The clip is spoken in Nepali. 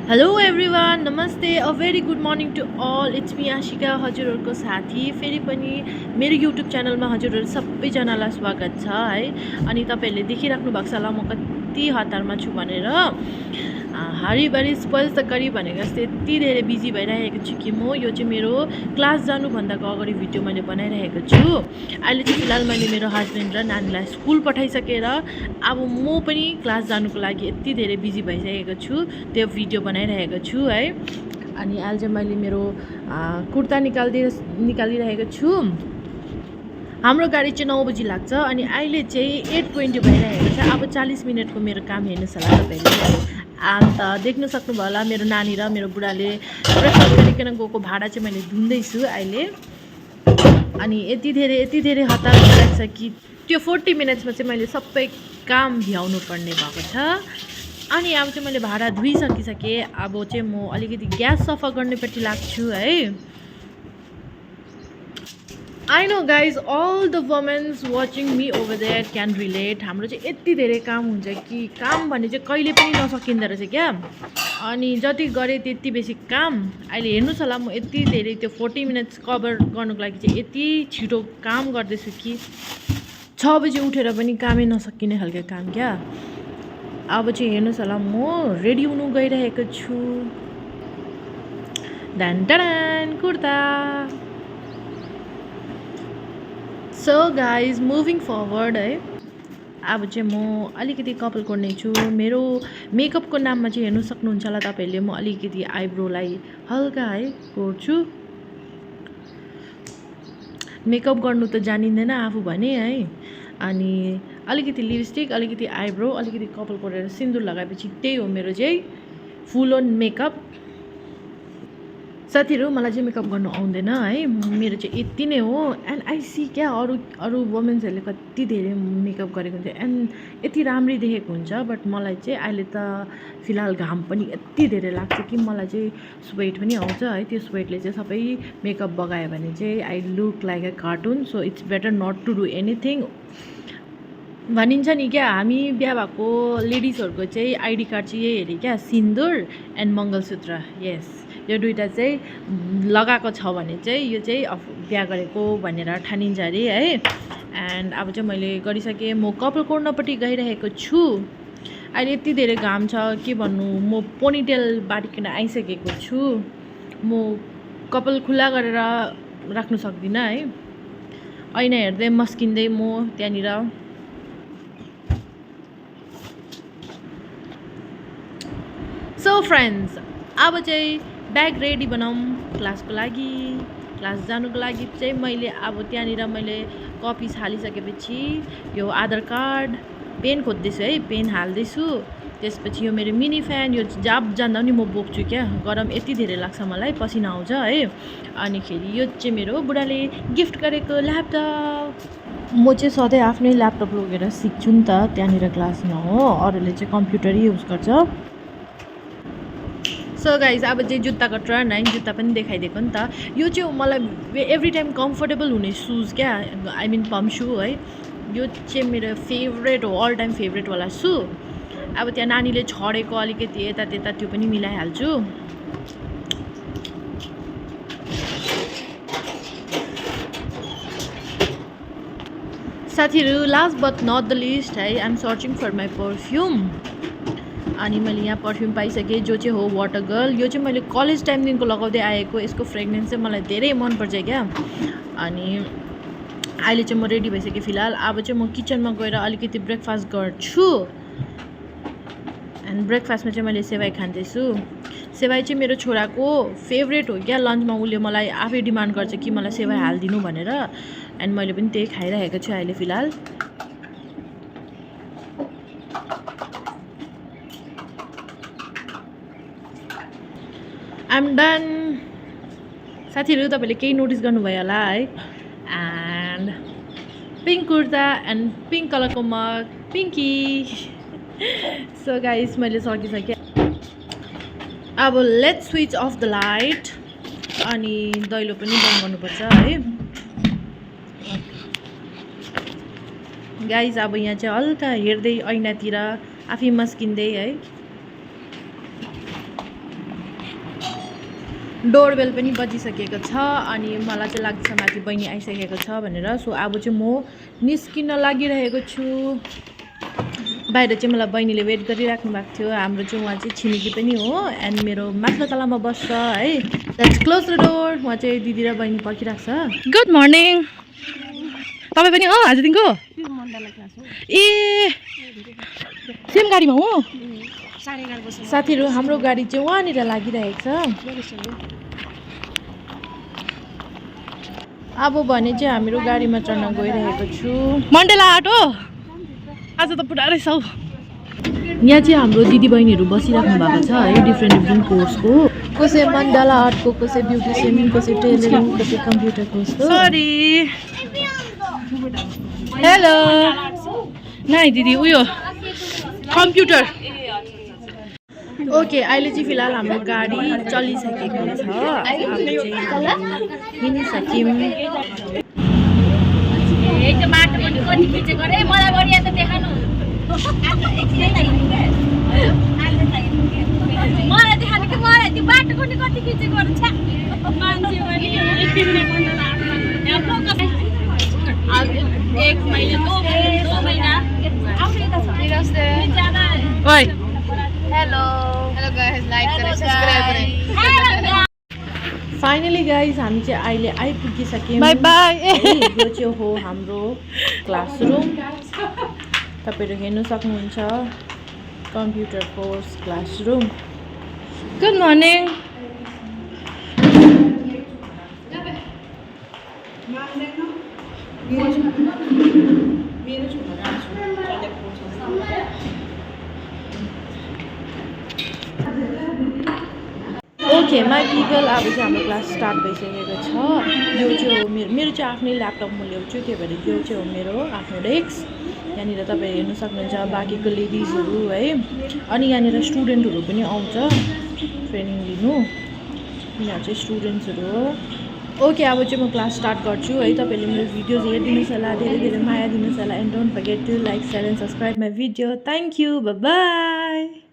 हेलो एभ्रिवान नमस्ते a very good morning to all it's me Ashika हजुरहरूको साथी फेरि पनि मेरो युट्युब च्यानलमा हजुरहरू सबैजनालाई स्वागत छ है। अनि तपाईँहरूले देखिराख्नु भएको छ होला म कति हतारमा छु भनेर। हरिबरी स्पोइल्स द करी भनेको जस्तै यति धेरै बिजी भइरहेको छु कि म यो चाहिँ मेरो क्लास जानुभन्दाको अगाडि भिडियो मैले बनाइरहेको छु। अहिले चाहिँ फिलहाल मैले मेरो हस्बेन्ड र नानीलाई स्कुल पठाइसकेर अब म पनि क्लास जानुको लागि यति धेरै बिजी भइसकेको छु त्यो भिडियो बनाइरहेको छु है। अनि अहिले चाहिँ मैले मेरो कुर्ता निकालिरहेको छु। हाम्रो गाडी चाहिँ 9 बजी लाग्छ अनि अहिले चाहिँ 8:20 भइरहेको छ। अब 40 मिनटको मेरो काम हेर्नुहोस् होला तपाईँहरूले। अन्त देख्न सक्नुभयो होला मेरो नानी र मेरो बुढाले ब्रेकफास्ट गरिकन गएको भाँडा चाहिँ मैले धुँदैछु अहिले। अनि यति धेरै हतार भइरहेको छ कि त्यो 40 मिनट्समा चाहिँ मैले सबै काम भ्याउनु पर्ने भएको छ। अनि अब चाहिँ मैले भाँडा धुइसकिसकेँ। अब चाहिँ म अलिकति ग्यास सफा गर्नेपट्टि लाग्छु है। I know guys, all the women watching me over there can relate. हाम्रो चाहिँ यति धेरै काम हुन्छ कि काम भन्ने चाहिँ कहिले पनि नसकिँदो रहेछ क्या। अनि जति गरेँ त्यति बेसी काम। अहिले हेर्नुहोस् होला म यति धेरै त्यो 40 मिनट्स कभर गर्नुको लागि चाहिँ यति छिटो काम गर्दैछु कि 6 बजी उठेर पनि कामै नसकिने खालको काम क्या। अब चाहिँ हेर्नुहोस् होला म रेडी हुनु गइरहेको छु। Done kurta. So guys moving forward है। अब चाहिँ म अलिकति कपाल कोर्ने छु। मेरो मेकअपको नाममा चाहिँ हेर्नु सक्नुहुन्छ होला तपाईँहरूले म अलिकति आइब्रोलाई हल्का है कोर्छु। मेकअप गर्नु त जानिँदैन आफू भने है। अनि अलिकति लिपस्टिक अलिकति आइब्रो अलिकति कपाल कोरेर सिन्दुर लगाएपछि त्यही हो मेरो चाहिँ फुल अन मेकअप। साथीहरू मलाई चाहिँ मेकअप गर्नु आउँदैन है। मेरो चाहिँ यति नै हो। एन्ड आई सी क्या अरू वुमेन्सहरूले कति धेरै मेकअप गरेको हुन्छ एन्ड यति राम्रै देखेको हुन्छ। बट मलाई चाहिँ अहिले त फिलहाल घाम पनि यति धेरै लाग्छ कि मलाई चाहिँ स्वेट पनि आउँछ है। त्यो स्वेटले चाहिँ सबै मेकअप बगायो भने चाहिँ I look like a cartoon. So it's better not to do anything भनिन्छ नि क्या। हामी बिहा भएको लेडिजहरूको चाहिँ आइडी कार्ड चाहिँ यही हेऱ्यो क्या, सिन्दुर एन्ड मङ्गलसूत्र। यस, यो दुइटा चाहिँ लगाएको छ भने चाहिँ यो चाहिँ बिहा गरेको भनेर ठानिन्छ अरे है। एन्ड अब चाहिँ मैले गरिसकेँ। म कपाल कोर्नपट्टि गइरहेको छु। अहिले यति धेरै घाम छ के भन्नु। म पोनीटेल बाटिकन आइसकेको छु। म कपाल खुल्ला गरेर राख्नु सक्दिनँ है। ऐना हेर्दै मस्किँदै म त्यहाँनिर सो फ्रेन्ड्स अब चाहिँ ब्याग रेडी बनाऊँ क्लासको लागि। क्लास जानुको लागि चाहिँ मैले अब त्यहाँनिर मैले कपी हालिसकेपछि यो आधार कार्ड पेन खोज्दैछु है। पेन हाल्दैछु। त्यसपछि यो मेरो मिनी फ्यान यो जब जाँदा पनि म बोक्छु क्या। गरम यति धेरै लाग्छ मलाई, पसिना आउँछ है। अनिखेरि यो चाहिँ मेरो बुढाले गिफ्ट गरेको ल्यापटप। म चाहिँ सधैँ आफ्नै ल्यापटप लगेर सिक्छु नि त त्यहाँनिर क्लासमा हो। अरूले चाहिँ कम्प्युटरै युज गर्छ। सो गाइज अब चाहिँ जुत्ताको टर्न है। जुत्ता पनि देखाइदिएको नि त। यो चाहिँ मलाई एभ्री टाइम कम्फर्टेबल हुने सुज क्या, आई मिन पम्प सू है। यो चाहिँ मेरो फेभरेट हो, अल टाइम फेभरेटवाला सू। अब त्यहाँ नानीले छडेको अलिकति यता त्यता त्यो पनि मिलाइहाल्छु। साथीहरू last but not the least है, I am searching for my perfume. अनि मैले यहाँ पर्फ्युम पाइसकेँ जो चाहिँ हो वाटर गर्ल। यो चाहिँ मैले कलेज टाइमदेखिको लगाउँदै आएको। यसको फ्रेग्रेन्स चाहिँ मलाई धेरै मनपर्छ क्या। अनि अहिले चाहिँ म रेडी भइसकेँ फिलहाल। अब चाहिँ म किचनमा गएर अलिकति ब्रेकफास्ट गर्छु। एन्ड ब्रेकफास्टमा चाहिँ मैले सेवाई खाँदैछु। सेवाई चाहिँ मेरो छोराको फेभरेट हो क्या। लन्चमा उसले मलाई आफै डिमान्ड गर्छ कि मलाई सेवाई हालिदिनु भनेर। एन्ड मैले पनि त्यही खाइरहेको छु अहिले फिलहाल। I'm done. साथीहरू तपाईँले केही नोटिस गर्नुभयो होला है। And pink kurta and pink कलरको मग पिङ्की। सो गाइस मैले सकिसकेँ। अब let's switch off the light. अनि दैलो पनि बन्द गर्नुपर्छ है गाइस। अब यहाँ चाहिँ हल्का हेर्दै ऐनातिर आफै मस्किँदै है। डोरबेल पनि बजिसकेको छ अनि मलाई चाहिँ लाग्छ माथि बहिनी आइसकेको छ भनेर। सो अब चाहिँ म निस्किन लागिरहेको छु। बाहिर चाहिँ मलाई बहिनीले वेट गरिराख्नु भएको थियो। हाम्रो चाहिँ उहाँ चाहिँ छिमेकी पनि हो एन्ड मेरो माथिल्लो तलामा बस्छ है। Let's close the door. उहाँ चाहिँ दिदी र बहिनी पर्खिरहेको छ। Good morning. तपाईँ पनि हो आजदेखिको ए सेम गाडीमा हो। साथीहरू हाम्रो गाडी चाहिँ वहाँनिर लागिरहेको छ। अब भने चाहिँ हाम्रो गाडीमा चढ्न गइरहेको छु। मण्डेला आटो आज त पुरा रहेछ हौ। यहाँ चाहिँ हाम्रो दिदीबहिनीहरू बसिराख्नु भएको छ है डिफ्रेन्ट कोर्सको। कसै मण्डला आर्टको, कसै ब्युटिसियन, कसै टेलरिङ, कसै कम्प्युटर कोर्सको। सरी हेलो नाइ दिदी उयो कम्प्युटर। ओके अहिले चाहिँ फिलहाल हाम्रो गाडी चलिसकेको छ। हिँडिसक्यौँ। फाइनली गाइज हामी चाहिँ अहिले आइपुगिसक्यौँ। By by. यो चाहिँ हो हाम्रो क्लासरुम। तपाईँहरू हेर्नु सक्नुहुन्छ computer course classroom. Good morning. Okay my people अब चाहिँ हाम्रो क्लास स्टार्ट भइसकेको छ। यो चाहिँ हो मेरो चाहिँ आफ्नै ल्यापटप म ल्याउँछु, त्यही भएर यो चाहिँ हो मेरो आफ्नो डेस्क। यहाँनिर तपाईँहरू हेर्नु सक्नुहुन्छ बाँकीको लेडिजहरू है। अनि यहाँनिर स्टुडेन्टहरू पनि आउँछ ट्रेनिङ लिनु। यिनीहरू चाहिँ स्टुडेन्ट्सहरू हो। ओके अब चाहिँ म क्लास स्टार्ट गर्छु है। तपाईँहरूले मेरो भिडियोज हेरिदिनुहोस् होला, धेरै धेरै माया दिनुहोस् होला and don't forget to like, share and subscribe my video. Thank you, bye by.